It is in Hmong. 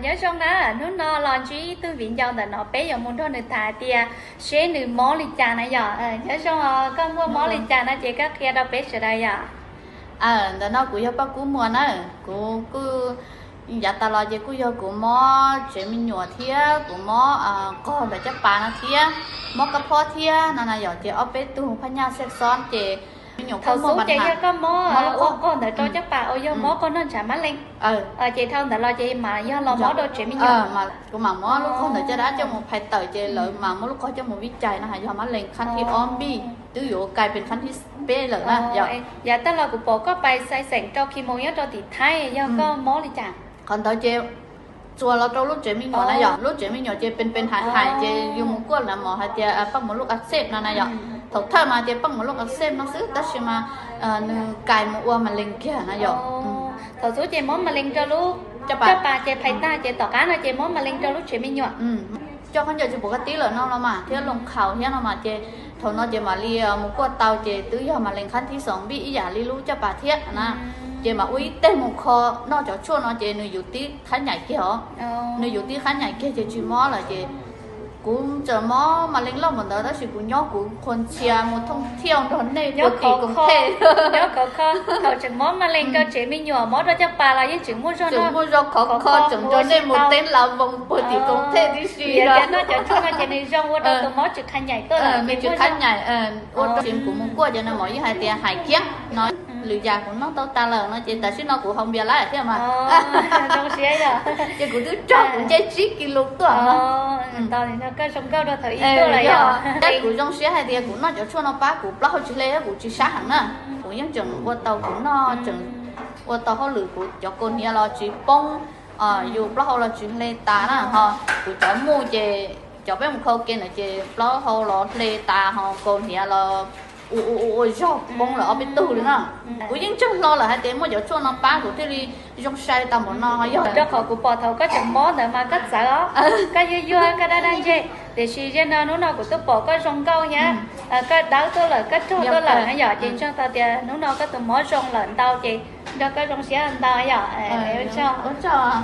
Nyob zoo na, hnub no los ntsib ib tug viv ncaus ntawm no peb yuav mus nrog nws tham hais tias seb nws mob li cas na yom. Nyob zoo, koj muaj mob li cas no ces koj qhia rau peb sawv daws yom. Ntawm no kuv yog Paj Kub Muas na, kuv kuj yav tas los ces kuj yog kuv mob tsev me nyuam thiab kuv mob qog ntawm caj pas no thiab, mob kab phob thiab no na yom. Ces ob peb tug phab nyaj xej xob ces me nyuam thaum xub ces yog koj mob ua qog ntawm rau caj pas uas yog mob qog noj ntshav mab lees, ces dhau ntawd los ces mas yog los mob rau tsev me nyuam. Kuv mam muab lub qog ntawd caj dab coj mus phais tawm ces lawv mas muab lub qog coj mus vij cais no yog mab lees qhab thib ob npij, twb yuav kais pes qhab thib peb lawm na yom. Yav tag los kuv pom koj pais xai xeem rau khi mus nyob rau tim Thaib, yog koj mob li cas? Qhov ntawd ces txuas los rau lub tsev me nyuam na yom. Lub tsev me nyuam ces pes pes hais hais ces yus mus kuaj lawv mam hais tias paj muas lub qas xej no na yom. Thaum thawj mas tias paj muas lub qas xej no xwb, tab sis mas nws kais mus ua mas lees kiag na yom. Thaum xub ces mob mas lees rau lub caj pas ces phais tag ces tom qab no ces mob mas lees rau lub tsev me nyuam. Coj khaub ncaws tsis pom kab tib lawm no los mas thiab loo khaus thiab no mas ces thaum no ces mam li mus kuaj tau ces twb yog mas lees qhab thib xoom npij ib yam li lub caj pas thiab na. Ces mam ua ib teg mus kho noj cov tshuaj no ces nws yuav tib qhab nyaim kiag os. Nws yuav tib qhab nyaim kiag ces tsis mob lawm ces kuv tseem mob mas lees loj npaum ntawd tab sis kuv nyob kuv qhuas ntxhias mus thooj thiaj nrog nej puag tim koom thej. Nyob khov kho, thaum tseem mob mas lees rau tsev me nyuam, mob rau caj pas los yeej tseem muaj zog, tseem muaj zog khov kho tseem nrog nej mus teeb lav voos puag tim koom thej tib si. Yog tias noj cov tshuaj no ces nws zoo ua rau tus mob tsis qhab nyaim tuaj lawm, nws tsis qhab nyaim. Ua rau kuv mus kuaj ces nws mam yeej hais tias hais kiag no, lwm yam kuv noj tau tas lawm no ces tam sim no kuv haus npias lawm thiab mas. Ces kuv twb tso kuv ncej tsib kis lus tuaj no. Tab kuv zoo siab hais tias kuv noj cov tshuaj no pab kuv plaub hau tsis hle, kuv tsis sab heev na. Kuv yeej tseem ua tau kuv noj, tseem ua tau hauj lwm, kuv cov kaus hniav los tsis poob, yus plaub hau los tsis hle tas na ho. Kuv cov muj ces cov peb mus khau ke na ces plaub hau los hle tas ho kaus hniav los ua ua ua zog poob lawm ob peb tug li na. Kuv yeej ntseeg hlo lawm hais tias muaj cov tshuaj no pab kuv thiaj li zoo sai tau npaum no yog. Rau qhov kuv pom thaum koj tseem mob ntawd mas koj txawv os, koj yuag yuag koj daj daj ntseg, tiam sis ziag no hnub no kuv twb pom koj zoo nkauj thiab, koj dawb tuaj lawm koj rog tuaj lawm na yom, ces ntseeg tau tias hnub no koj tus mob zoo lawm ntau ces nrog koj zoo siab ntau yom. Ua tsaug.